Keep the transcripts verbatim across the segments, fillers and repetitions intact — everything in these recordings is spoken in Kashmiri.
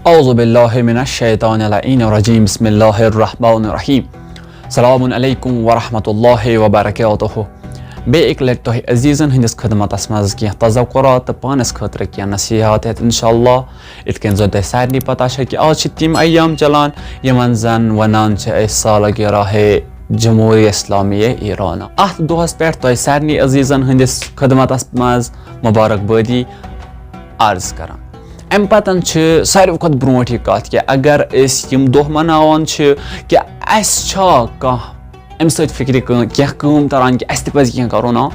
اعوذ باللہ من الشیطان اللعین الرجیم، بسم اللہ الرحمن الرحیم۔ السلام علیکم ورحمۃ اللہ وبرکاتہ۔ بیٚیہِ اَکہِ لَٹہِ تۄہہِ عزیٖزَن ہٕنٛدِس خدمتَس منٛز کینٛہہ تذکرات تہٕ پانَس خٲطرٕ کینٛہہ نصیحت ہٮ۪تھ، اِنشاء اللہ۔ یِتھ کٔنۍ زَن تۄہہِ سارنٕے پَتہ چھےٚ کہِ آز چھِ تِم ایام چَلان، یِمَن زَن وَنان چھِ أسۍ سالگرہ جمہوریہ اسلامیہ ایران۔ اَتھ دۄہَس پٮ۪ٹھ تۄہہِ سارنٕے عزیٖزَن ہٕنٛدِس خدمتَس منٛز مبارک بٲدی عرض کران۔ اَمہِ پَتَن چھِ ساروی کھۄتہٕ برونٛٹھ یہِ کَتھ کہِ اگر أسۍ یِم دۄہ مَناوان چھِ، کہِ اَسہِ چھا کانٛہہ اَمہِ سۭتۍ فِکرِ کٲ-، کینٛہہ کٲم تَران کہِ اَسہِ تہِ پَزِ کینٛہہ کَرُن؟ آ،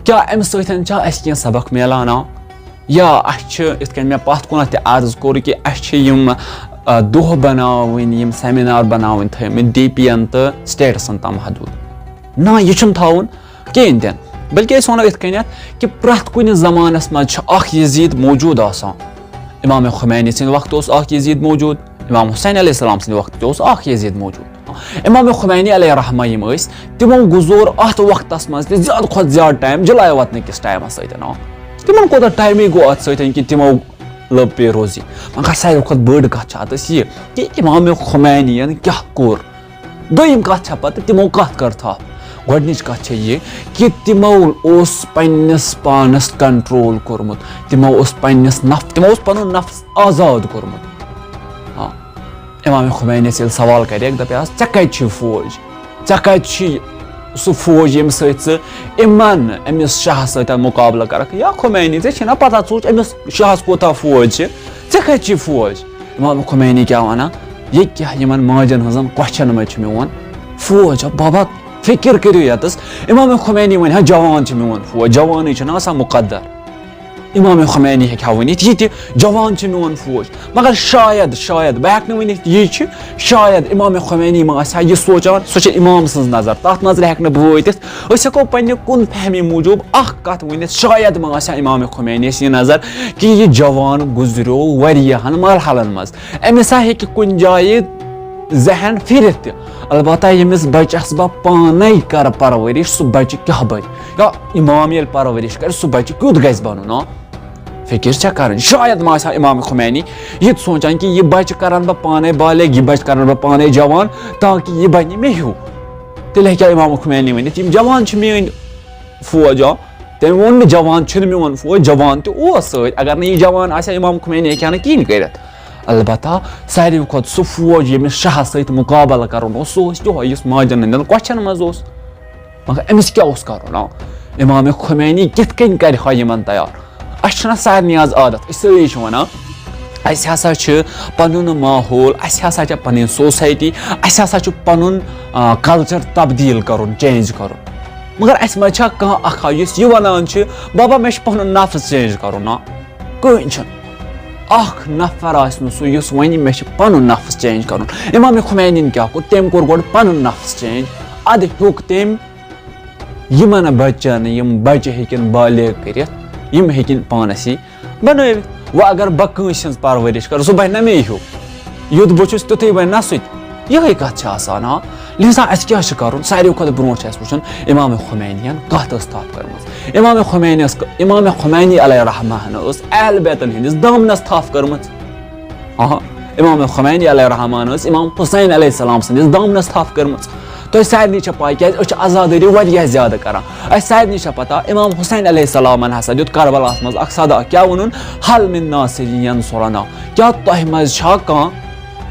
کیٛاہ اَمہِ سۭتۍ چھا اَسہِ کینٛہہ سبق میلان؟ آ، یا اَسہِ چھِ، یِتھ کٔنۍ مےٚ پَتھ کُنَتھ تہِ عرض کوٚر، کہِ اَسہِ چھِ یِم، آ، دۄہ بَناوٕنۍ، یِم سیمینار بَناوٕنۍ تھٲومٕتۍ ڈی پی یَن تہٕ سٹیٹسَن تام محدوٗد؟ نہ، یہِ چھُنہٕ تھاوُن کِہیٖنۍ تہِ نہٕ۔ بلکہِ أسۍ وَنو یِتھ کٔنٮ۪تھ کہِ پرٛٮ۪تھ کُنہِ زمانَس منٛز چھُ اَکھ یزید موجوٗد آسان۔ امام خمینی سٕنٛدِ وقتہٕ اوس اَکھ یزید موجوٗد، امام حسین علیہ السلام سٕنٛدِ وقتہٕ تہِ اوس اَکھ یزید موجوٗد۔ امام خمینی علیہ رحمہ یِم ٲسۍ، تِمو گُزور اَتھ وقتَس منٛز تہِ زیادٕ کھۄتہٕ زیادٕ ٹایم جلایہِ وَتنہٕ کِس ٹایمَس سۭتۍ۔ آ، تِمَن کوٗتاہ ٹایمٕے گوٚو اَتھ سۭتۍ کہِ تِمو لٔب پے روزی۔ مگر ساروی کھۄتہٕ بٔڑ کَتھ چھِ اَتَس یہِ کہِ امام خمینی یَن کیٛاہ کوٚر۔ دوٚیِم کَتھ چھےٚ پَتہٕ تِمو کَتھ کٔر تھَپھ۔ گۄڈٕنِچ کَتھ چھےٚ یہِ کہِ تِمو اوس پنٛنِس پانَس کنٹرول کوٚرمُت، تِمو اوس پنٛنِس نف-، تِمو اوس پَنُن نفس آزاد کوٚرمُت۔ ہاں، امام خمینیَس ییٚلہِ سوال کَرٮ۪کھ، دَپیٛاس، "ژےٚ کَتہِ چھُے فوج؟ ژےٚ کَتہِ چھُے سُہ فوج، ییٚمہِ سۭتۍ ژٕ یِمَن، أمِس شاہَس سۭتۍ مُقابلہٕ کَرَکھ؟ یا خمینی، ژےٚ چھےٚ نا پَتہ ژٕ وٕچھ أمِس شاہَس کوٗتاہ فوج چھِ، ژےٚ کَتہِ چھُے فوج؟" امام خمینی کیٛاہ وَنان؟ یہِ کیٛاہ یِمَن ماجَن ہٕنٛزَن کۄچھَن منٛز چھُ میون فوج؟ بابا، فِکِر کٔرِو یَتَس۔ امام خمینی وَنہِ ہا، "جوان چھُ میون فوج"، جوانٕے چھُنہٕ آسان مُقدر۔ امام خمینی ہیٚکہِ ہا ؤنِتھ، "یہِ تہِ جوان چھُ میون فوج"، مگر شاید، شاید، بہٕ ہیٚکہٕ نہٕ ؤنِتھ یہِ چھُ، شاید امام خمینی ما آسہِ ہا یہِ سونٛچان، سُہ چھُ امام سٕنٛز نظر، تَتھ نظرِ ہیٚکہٕ نہٕ بہٕ وٲتِتھ۔ أسۍ ہیٚکو پنٛنہِ کُن فہمی موٗجوٗب اَکھ کَتھ ؤنِتھ، شاید ما آسہِ ہا امام خمینیَس یہِ نظر کہِ یہِ جوان گُزریو واریاہَن مرحلَن منٛز۔ أمِس ہا ہیٚکہِ کُنہِ جایہِ ذہن پھِرِتھ تہِ۔ البتہ ییٚمِس بَچَس بہٕ پانَے کَرٕ پَرؤرِش، سُہ بَچہِ کیٛاہ بَنہِ؟ یا اِمام ییٚلہِ پَرؤرِش کَرِ، سُہ بَچہِ کیُتھ گژھِ بَنُن؟ آ، فِکِر چھےٚ کَرٕنۍ۔ شاید ما آسہِ ہا اِمام خمینی یہِ تہِ سونٛچان کہِ یہِ بَچہِ کَرَن بہٕ پانَے بالغ، یہِ بَچہِ کَرَن بہٕ پانَے جوان، تاکہِ یہِ بَنہِ مےٚ ہیوٗ۔ تیٚلہِ ہیٚکہِ ہا اِمام خمینی ؤنِتھ، "یِم جوان چھِ میٛٲنۍ فوج"۔ آ، تٔمۍ ووٚن نہٕ، "جوان چھُنہٕ میون فوج"، جوان تہِ اوس سۭتۍ۔ اگر نہٕ یہِ جوان آسہِ ہا، اِمام خمینی ہیٚکہِ ہا نہٕ کِہیٖنۍ کٔرِتھ۔ البتہ ساروی کھۄتہٕ سُہ فوج، ییٚمِس شاہَس سۭتۍ مُقابلہٕ کَرُن اوس، سُہ اوس یِہوٚے، یُس ماجَن ہٕنٛدٮ۪ن کۄچھَن منٛز اوس۔ مگر أمِس کیٛاہ اوس کَرُن؟ آ، اِمام خمینی کِتھ کٔنۍ کَرِ ہا یِمَن تیار؟ اَسہِ چھُنہ سارنٕے آز عادت، أسۍ سٲری چھِ وَنان، اَسہِ ہسا چھِ پَنُن ماحول، اَسہِ ہسا چھِ پَنٕنۍ سوسایٹی، اَسہِ ہسا چھُ پَنُن، آ، کلچر تبدیٖل کَرُن، چینج کَرُن۔ مگر اَسہِ منٛز چھا کانٛہہ اَکھ ہا یُس یہِ وَنان چھِ، "بابا، مےٚ چھُ پَنُن نفس چینج کَرُن"؟ نہ، کٕہٕنۍ چھُنہٕ۔ اَکھ نفر آسہِ نہٕ سُہ یُس وَنہِ، "مےٚ چھُ پَنُن نفس چینج کَرُن"۔ اِمام خمینیَن کیٛاہ کوٚر؟ تٔمۍ کوٚر گۄڈٕ پَنُن نفس چینج، اَدٕ ہیوٚک تٔمۍ یِمَن بَچَن، یِم بَچہِ ہیٚکن بالغ کٔرِتھ، یِم ہیٚکن پانَس یہِ بنٲوِتھ۔ وۄنۍ اگر بہٕ کٲنٛسہِ ہٕنٛز پرورش کرٕ، سُہ بنہِ نہ مے ہیوٗ۔ یُتھ بہٕ چھُس، تیُتھُے بنہِ نہ سُہ تہِ۔ یِہوٚے کتھ چھِ آسان، ہاں۔ لہذا اَسہِ کیٛاہ چھُ کرُن؟ ساروی کھۄتہٕ برونٛٹھ چھُ اَسہِ وٕچھُن، امام خمینیَن کتھ ٲس تھپھ کٔرمٕژ۔ امام خمینیَس، امام خمینی علیہ الرحمن ٲس اہل بیتن ہٕنٛدِس دامنس تھپھ کٔرمٕژ۔ آ، امام خمینی علیہ الرحمن ٲس امام حسین علیہ السلام سٕنٛدِس دامنس تھپھ کٔرمٕژ۔ تۄہہِ سارنٕے چھےٚ پَے، کیٛازِ أسۍ چھِ عزادٲری واریاہ زیادٕ کران۔ اَسہِ سارنٕے چھےٚ پَتہ، امام حسین علیہ السلامَن ہسا دیُت کربلاہَس منٛز اکھ صدا۔ کیٛاہ ووٚنُن؟ "ہل من ناصر ینصرنا"۔ کیٛاہ تۄہہِ منٛز چھا کانٛہہ،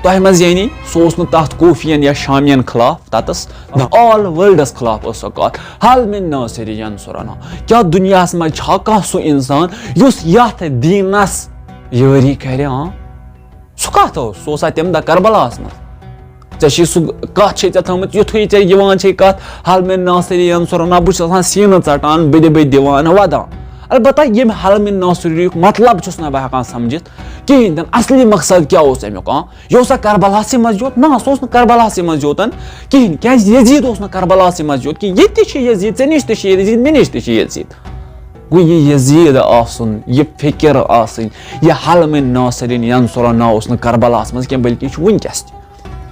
تۄہہِ منٛز یعنی سُہ اوس نہٕ تَتھ کوفیَن یا شامیَن خلاف، تَتَس نہ، all worldس خلاف ٲس سۄ کَتھ۔ "ہل من ناصر ینصرنا"۔ کیٛاہ دُنیاہَس منٛز چھا کانٛہہ سُہ اِنسان یُس یَتھ دیٖنَس یٲری کرِ؟ آ۔ سُہ کَتھ اوس؟ سُہ اوسا تَمہِ دۄہ کربلاہَس منٛز؟ ژےٚ چھِ سُہ کَتھ چھے ژےٚ تھٲومٕژ، یُتھُے ژےٚ یِوان چھے کَتھ، "ہل من ناصر ینصرنا"، بہٕ چھُس آسان سیٖنہٕ ژَٹان، بٕڈِ بٕڈِ دِوان وَدان۔ البتہ ییٚمہِ "ہل من ناصر"یُک مطلب چھُس نہٕ بہٕ ہٮ۪کان سَمجِتھ کِہیٖنۍ تہِ نہٕ۔ اَصلی مقصد کیٛاہ اوس اَمیُک؟ آ، یہِ اوسا کربلاہسٕے منٛز یوت؟ نہ، سُہ اوس نہٕ کربلاہسٕے منٛز یوت کِہیٖنۍ، کیٛازِ یزید اوس نہٕ کربلاہسٕے منٛز یوت کِہیٖنۍ۔ ییٚتہِ تہِ چھِ یزید، ژےٚ نِش تہِ چھِ یزید، مےٚ نِش تہِ چھِ یزید۔ گوٚو یہِ یزید آسُن، یہِ فِکِر آسٕنۍ، یہِ "ہل من ناصر ینصرنا" اوس نہٕ کربلاہَس منٛز کینٛہہ، بلکہِ یہِ چھُ وٕنکیٚس تہِ۔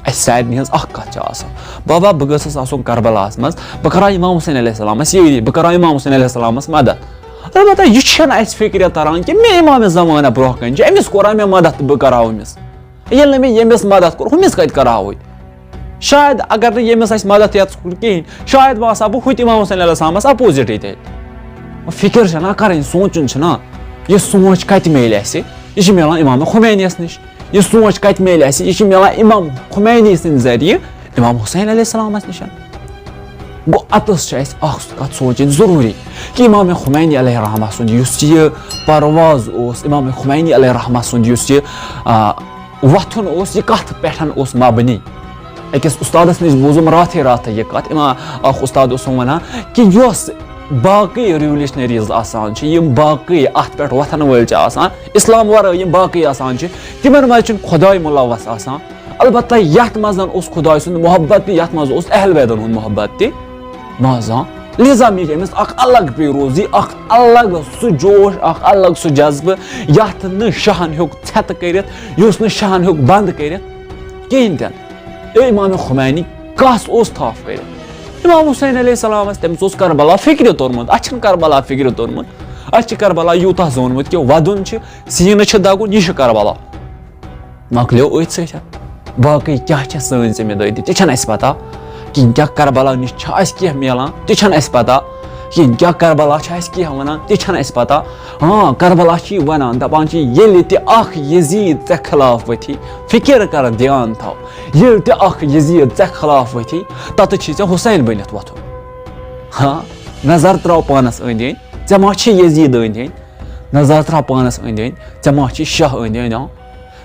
اَسہِ سارنٕے ہٕنٛز اَکھ کَتھ چھِ آسان، "بابا، بہٕ گٔژھٕس آسُن کربلاہَس منٛز، بہٕ کَرٕ ہا امام حسین علیہ السلامَس یٲری، بہٕ کَرٕ ہا امام حسین علیہ السلامَس مدد۔" البتہ یہِ چھَنہٕ اَسہِ فِکرِ تَران کہِ مےٚ امام زمانہ برونٛہہ کَنہِ چھُ، أمِس کوٚر ہا مےٚ مدد تہٕ بہٕ کَرٕ ہا أمِس۔ ییٚلہِ نہٕ مےٚ ییٚمِس مدد کوٚر، ہُمِس کَتہِ کَرہاوٕے؟ شاید اگر نہٕ ییٚمِس اَسہِ مدد یَتھ کوٚر کِہیٖنۍ، شاید وۄنۍ آسہٕ ہا بہٕ ہُتہِ امام حسین علیہ السلامَس اَپوزِٹٕے تَتہِ۔ فِکِر چھےٚ نا کَرٕنۍ، سونٛچُن چھُ نا، یہِ سونٛچ کَتہِ میلہِ اَسہِ؟ یہِ چھِ میلان امام خمینیَس نِش۔ یہِ سونٛچ کَتہِ میلہِ اَسہِ؟ یہِ چھِ میلان امام خمینی سٕنٛدِ ذٔریعہٕ امام حسین علیہ السلامَس نِش۔ گوٚو، اَتَس چھِ اَسہِ اَکھ کَتھ سونٛچٕنۍ ضروٗری کہِ امام خمینی علیہ رحمہ سُنٛد یُس یہِ پرواز اوس، امام خمینی علیہ رحمہ سُنٛد یُس یہِ، آ، وۄتھُن اوس، یہِ کَتھ پٮ۪ٹھ اوس مبنی؟ أکِس اُستادَس نِش بوٗزُم راتھٕے راتھٕے یہِ کَتھ، اِما-، اَکھ اُستاد اوسُم وَنان کہِ یۄس باقٕے ریولوشنریز آسان چھِ، یِم باقٕے اَتھ پٮ۪ٹھ وۄتھَن وٲلۍ چھِ آسان، اِسلام وَرٲے یِم باقٕے آسان چھِ، تِمَن منٛز چھُنہٕ خۄداے مُلوث آسان۔ البتہ یَتھ منٛز اوس خۄداے سُنٛد محبت تہِ، یَتھ منٛز اوس اہل بیتَن ہُنٛد محبت تہِ۔ مازا۔ لہذا مِلہِ أمِس اکھ الگ پیروزی، اکھ الگ سُہ جوش، اکھ الگ سُہ جذبہٕ، یتھ نہٕ شاہن ہیوٚک ژھٮ۪تہٕ کٔرِتھ، یُس نہٕ شاہن ہیوٚک بند کٔرِتھ کِہیٖنۍ تہِ نہٕ۔ اے امام خمینی کس اوس تھپھ کٔرِتھ؟ امام حسین علیہ السلامس، تٔمِس اوس کربلا فکرِ توٚرمُت۔ اسہِ چھُنہٕ کربلا فکرِ توٚرمُت، اسہِ چھُ کربلا یوٗتاہ زونمُت کہِ ودُن چھُ، سیٖنہٕ چھُ دگُن، یہِ چھُ کربلا۔ مۄکلیو أتھۍ سۭتۍ۔ باقٕے کیٛاہ چھےٚ سٲنۍ ذمہٕ دٲری، تہِ چھَنہٕ اَسہِ پَتہ۔ کِہیٖنۍ کیٛاہ کربلا نِش چھِ اَسہِ کینٛہہ میلان، تہِ چھَنہٕ اَسہِ پَتہ۔ کِہیٖنۍ کیٛاہ کربلا چھِ اَسہِ کینٛہہ وَنان، تہِ چھَنہٕ اَسہِ پَتہ۔ ہاں، کربلا چھِ یہِ وَنان، دَپان چھِ، ییٚلہِ تہِ اَکھ یزیٖد ژےٚ خلاف ؤتھی، فِکِر کَر، دھیان تھاو، ییٚلہِ تہِ اَکھ یزیٖد ژےٚ خلاف ؤتھی، تَتَتھ چھِ ژےٚ حسین بٔنِتھ وۄتھُن۔ ہاں، نظر ترٛاو پانَس أنٛدۍ أنٛدۍ، ژےٚ ما چھِ یزیٖد أنٛدۍ أنٛدۍ؟ نظر ترٛاو پانَس أنٛدۍ أنٛدۍ، ژےٚ ما چھِ شاہ أنٛدۍ أنٛدۍ؟ آ؟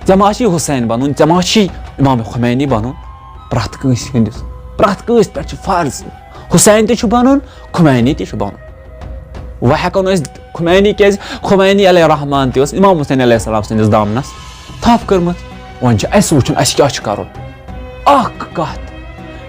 ژےٚ ما چھِ حسین بنُن، ژےٚ ما چھِ امام خمینی بنُن؟ پرٛٮ۪تھ کٲنٛسہِ ہٕنٛدِس، پرٛٮ۪تھ کٲنٛسہِ پٮ۪ٹھ چھُ فرض۔ حسین تہِ چھُ بنُن، خمینی تہِ چھُ بنُن۔ وۄنۍ ہٮ۪کو نہٕ أسۍ خمینی، کیٛازِ خمینی علیہ الرحمان تہِ اوس امام حسین علیہ السلام سٕنٛدِس دامنس تھپھ کٔرمٕژ۔ وۄنۍ چھُ اَسہِ وٕچھُن اَسہِ کیٛاہ چھُ کرُن۔ اکھ کتھ،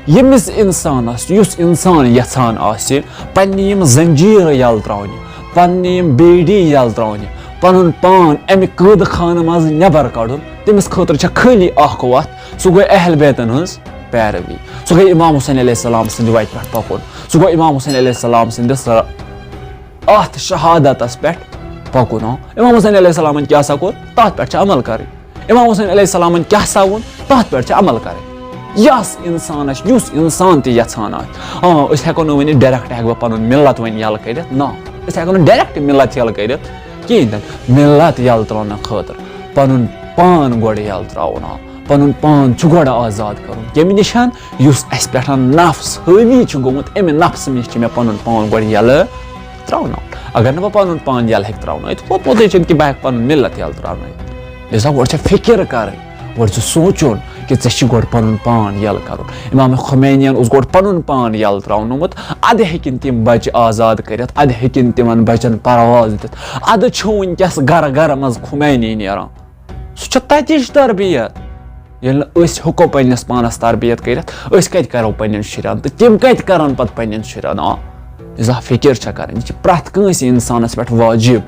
ییٚمِس انسانس، یُس انسان یژھان آسہِ پننہِ یِم زنجیٖرٕ یلہٕ ترٛاونہِ، پننہِ یِم بیڈی یلہٕ ترٛاونہِ، پنُن پان امہِ قٲدٕ خانہٕ منٛز نٮ۪بر کڑُن، تٔمِس خٲطرٕ چھےٚ خٲلی اکھ وتھ، سُہ گوٚو اہل بیتن ہٕنٛز پیروی۔ سُہ گوٚو امام حسین علیہ السلام سٕنٛدِ وتہِ پٮ۪ٹھ پکُن، سُہ گوٚو امام حسین علیہ السلام سٕنٛدِس اتھ شہادتس پٮ۪ٹھ پکُن۔ ہاں، امام حسین علیہ السلامن کیٛاہ سا کوٚر، تتھ پٮ۪ٹھ چھِ عمل کرٕنۍ۔ امام حسین علیہ السلامن کیٛاہ سا ووٚن، تتھ پٮ۪ٹھ چھِ عمل کرٕنۍ۔ یس انسانس، یُس انسان تہِ یژھان آسہِ، آ، أسۍ ہٮ۪کو نہٕ ؤنِتھ ڈایریکٹ ہٮ۪کہٕ بہٕ پنُن ملت وۄنۍ یلہٕ کٔرِتھ، نہ، أسۍ ہٮ۪کو نہٕ ڈایریکٹ ملت یلہٕ کٔرِتھ کِہیٖنۍ تہِ نہٕ۔ ملت یلہٕ ترٛاونہٕ خٲطرٕ پنُن پان گۄڈٕ یلہٕ ترٛاوُن، آ، پنُن پان چھُ گۄڈٕ آزاد کرُن۔ کمہِ نِشن؟ یُس اسہِ پٮ۪ٹھ نفس حٲوی چھُ گوٚمُت، امہِ نفسہٕ نِش چھُ مےٚ پنُن پان گۄڈٕ یلہٕ ترٛاوناوُن۔ اگر نہٕ بہٕ پنُن پان یلہٕ ہیٚکہٕ ترٛاونٲوِتھ، ہُتھ پوٚتُے چھُنہٕ کہِ بہٕ ہٮ۪کہٕ پنُن ملت یلہٕ ترٛاونٲوِتھ۔ لہذا گۄڈٕ چھےٚ فکر کرٕنۍ، گۄڈٕ چھُ سونٛچُن کہِ ژےٚ چھُے گۄڈٕ پنُن پان یلہٕ کرُن۔ امام خمینین اوس گۄڈٕ پنُن پان یلہٕ ترٛاونومُت، ادٕ ہیٚکن تِم بچہِ آزاد کٔرِتھ، ادٕ ہیٚکن تِمن بچن پرواز دِتھ۔ ادٕ چھُ وٕنکیٚس گرٕ گرٕ منٛز خمینی نیران۔ سُہ چھُ تَتِچ تربیت۔ ییٚلہِ نہٕ أسۍ ہیٚکو پننِس پانس تربیت کٔرِتھ، أسۍ کتہِ کرو پننٮ۪ن شُرٮ۪ن تہٕ تِم کتہِ کرن پتہٕ پننٮ۪ن شُرٮ۪ن؟ آ، ییٖژاہ فکر چھےٚ کرٕنۍ، یہِ چھِ پرٛٮ۪تھ کٲنٛسہِ انسانس پٮ۪ٹھ واجب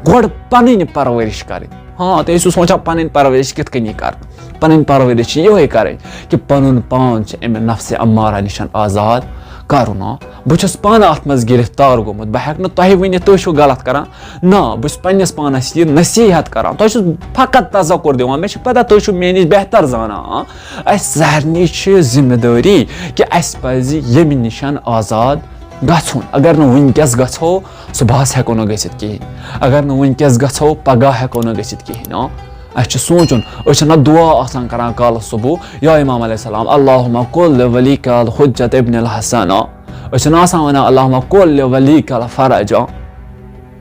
گۄڈٕ پنٕنۍ پرورش کرٕنۍ۔ ہاں، تُہۍ ٲسِو سونٛچان پنٕنۍ پرورش کِتھ کٔنی کرٕ، پنٕنۍ پرورش چھِ یِہوٚے کرٕنۍ کہِ پنُن پان چھُ امہِ نفسِ امارہ نِش آزاد کرُن۔ آ، بہٕ چھُس پانہٕ اتھ منٛز گرفتار گوٚمُت، بہٕ ہیٚکہٕ نہٕ تۄہہِ ؤنِتھ تُہۍ چھِو غلط کران، نہ، بہٕ چھُس پننِس پانس یہِ نصیحت کران، تۄہہِ چھُس فقط تذکر دِوان، مےٚ چھِ پتہ تُہۍ چھِو مےٚ نِش بہتر زانان۔ آ، اسہِ سارنٕے چھِ ذمہٕ دٲری کہِ اسہِ پزِ ییٚمہِ نِش آزاد گژھُن۔ اگر نہٕ وٕنکیٚس گژھو، صبحس ہیٚکو نہٕ گٔژھِتھ کِہیٖنۍ۔ اگر نہٕ وٕنکیٚس گژھو، پگاہ ہیٚکو نہٕ گٔژھِتھ کِہیٖنۍ۔ آ، اسہِ چھُ سونٛچُن، أسۍ چھِنہ دُعا آسان کران کالہٕ صبح، یا امام علیہ السلام، اللہم کل ولی کال حجت ابن الحسن۔ آ، أسۍ چھِنہٕ آسان ونان، اللہم کل ولی کال فرج۔ آ،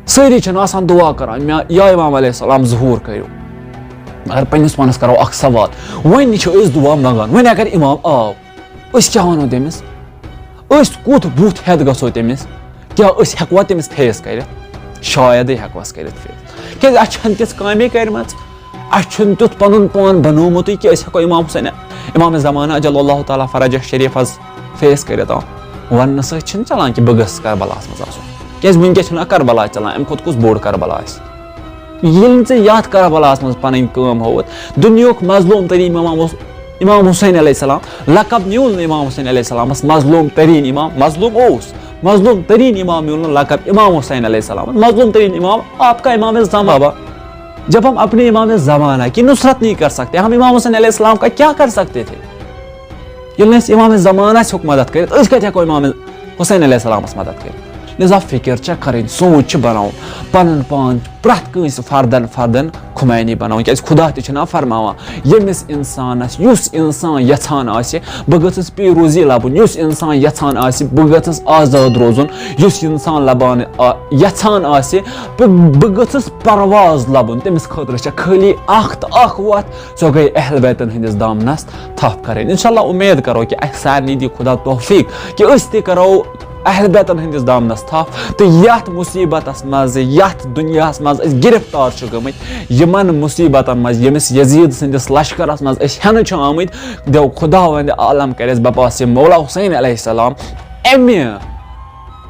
سٲری چھِنہٕ آسان دُعا کران، مےٚ، یا امام علیہ السلام ظہوٗر کٔرِو۔ مگر پننِس پانس کرو اکھ سوال، وۄنۍ چھِ أسۍ دُعا منٛگان، وۄنۍ اگر امام آو، أسۍ کیٛاہ ونو تٔمِس؟ أسۍ کُتھ بُتھ ہٮ۪تھ گژھو تٔمِس؟ کیٛاہ أسۍ ہٮ۪کوا تٔمِس فیس کٔرِتھ؟ شایدٕے ہٮ۪کوس کٔرِتھ فیس، کیٛازِ اَسہِ چھَنہٕ تِژھ کامے کٔرمٕژ۔ اَسہِ چھُنہٕ تیُتھ پَنُن پان بنومُتُے کہِ أسۍ ہٮ۪کو امام حسین، امام زمانہ اجل اللہ تعالیٰ فرجہ شریفس فیس کٔرِتھ۔ آ، وننہٕ سۭتۍ چھِنہٕ چلان کہِ بہٕ گژھٕ کربلاہس منٛز آسُن، کیٛازِ وٕنکیٚس چھُنہٕ کربلا چلان، اَمہِ کھۄتہٕ کُس بوٚڑ کربلا آسہِ؟ ییٚلہِ نہٕ ژےٚ یَتھ کربلاہس منٛز پنٕنۍ کٲم ہووُتھ، دُنیہُک مظلوم تریٖن امام اوس امام حسین علیہ السلام، لقب نیوٗل نہٕ امام حسین علیہ السلامس مظلوم تریٖن امام، مظلوم اوس، مظلوم تریٖن امام میوٗل نہٕ لقب امام حسین علیہ السلام، مظلوم تریٖن امام آپ کا امام زمانہ۔ جب ہم اپنے امام زمانہ کی نصرت نہیں کر سکتے، ہم امام حسین علیہ السلام کا کیا کر سکتے تھے؟ ییٚلہِ نہٕ اَسہِ امام زمانہ آسہِ ہیوٚک مدد کٔرِتھ، أسۍ کَتہِ ہٮ۪کو امام حسین علیہ السلامس مدد کٔرِتھ؟ لہذا فکر چھےٚ کَرٕنۍ، سونٛچ چھِ بناوُن، پنُن پان پرٛٮ۪تھ کٲنٛسہِ فردن فردن خمینی بناوُن، کیازِ خدا تہِ چھُنہ فرماوان، ییٚمِس انسانس، یُس انسان یژھان آسہِ، بہٕ گٔژھٕس پیروزی لبُن، یُس انسان یژھان آسہِ، بہٕ گٔژھٕس آزاد روزُن، یُس انسان لبان آ-، یژھان آسہِ، بہٕ بہٕ گٔژھٕس پرواز لبُن، تٔمِس خٲطرٕ چھےٚ خٲلی اکھ تہٕ اکھ وتھ، سۄ گٔے اہل بیتن ہٕنٛدِس دامنس تھپھ کرٕنۍ۔ انشاءاللہ امید کرو کہِ اسہِ سارنٕے دی خدا توفیق کہِ أسۍ تہِ کرو اہل بیتن ہٕنٛدِس دامنس تھپھ، تہٕ یتھ مصیبتس منٛز، یتھ دُنیاہس منٛز أسۍ گرفتار چھِ گٔمٕتۍ، یِمن مصیبتن منٛز، ییٚمِس یزید سٕنٛدِس لشکرس منٛز أسۍ ہٮ۪نہٕ چھِ آمٕتۍ، دیو خداوند عالم کرِ اَسہِ بپاس مولا حسین علیہ السلام امہِ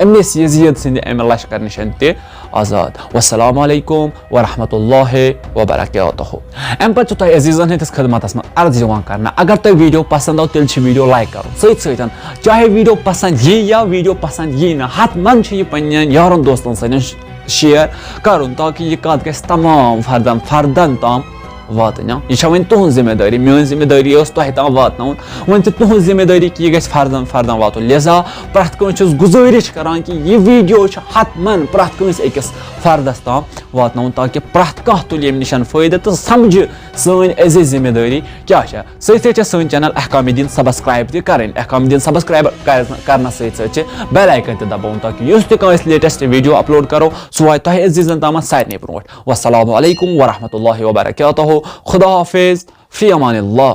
أمِس یزید سٕنٛدِ امہِ لشکر نِش تہِ آزاد۔ والسلام علیکم ورحمۃ اللہ وبرکاتہ۔ امہِ پتہٕ چھُ تۄہہِ عزیزن ہٕنٛدِس خدمتس منٛز عرض یِوان کرنہٕ، اگر تۄہہِ ویڈیو پسند آو، تیٚلہِ چھِ ویڈیو لایک کرُن۔ سۭتۍ سۭتۍ، چاہے ویڈیو پسند یی یا ویڈیو پسند یی نہٕ، حتماً چھِ یہِ پننٮ۪ن یارن دوستن سۭتۍ شیئر کرُن، تاکہِ یہِ کتھ گژھِ تمام فردن فردن تام واتٕنۍ۔ یہِ چھےٚ وۄنۍ تُہنٛز ذمہ دٲری، میٲنۍ ذمہ دٲری ٲس تۄہہِ تام واتناوُن، وۄنۍ چھِ تُہنٛز ذمہ دٲری کہِ یہِ گژھِ فردن فردن واتُن۔ لہذا پرٛٮ۪تھ کٲنٛسہِ چھُس گُزٲرِش کران کہِ یہِ ویڈیو چھُ حتماً پرٛٮ۪تھ کٲنٛسہِ أکِس فردس تام واتناوُن، تاکہِ پرٛٮ۪تھ کانٛہہ تُلہِ ییٚمہِ نِش فٲیدٕ تہٕ سمجھِ سٲنۍ عزیز ذمہ دٲری کیٛاہ چھےٚ۔ سۭتۍ سۭتۍ چھےٚ سٲنۍ چینل احکام دین سبسکرائب تہِ کرٕنۍ۔ احکام دین سبسکرائب کر-، کرنس سۭتۍ سۭتۍ چھِ بیل آیکن تہِ دباوُن، تاکہِ یُس تہِ کانٛہہ أسۍ لیٹسٹ ویڈیو اپلوڈ کرو، سُہ واتہِ تۄہہِ عزیزن تامتھ سارنٕے برونٛٹھ۔ والسلام علیکم ورحمۃ اللہ وبرکاتہ۔ خدا حافظ۔ فی امان اللہ۔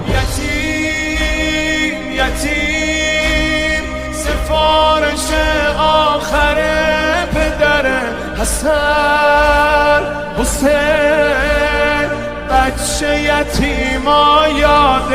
یتیم، یتیم، سفارش آخر پدر حسن حسین، بچه یتیما یاد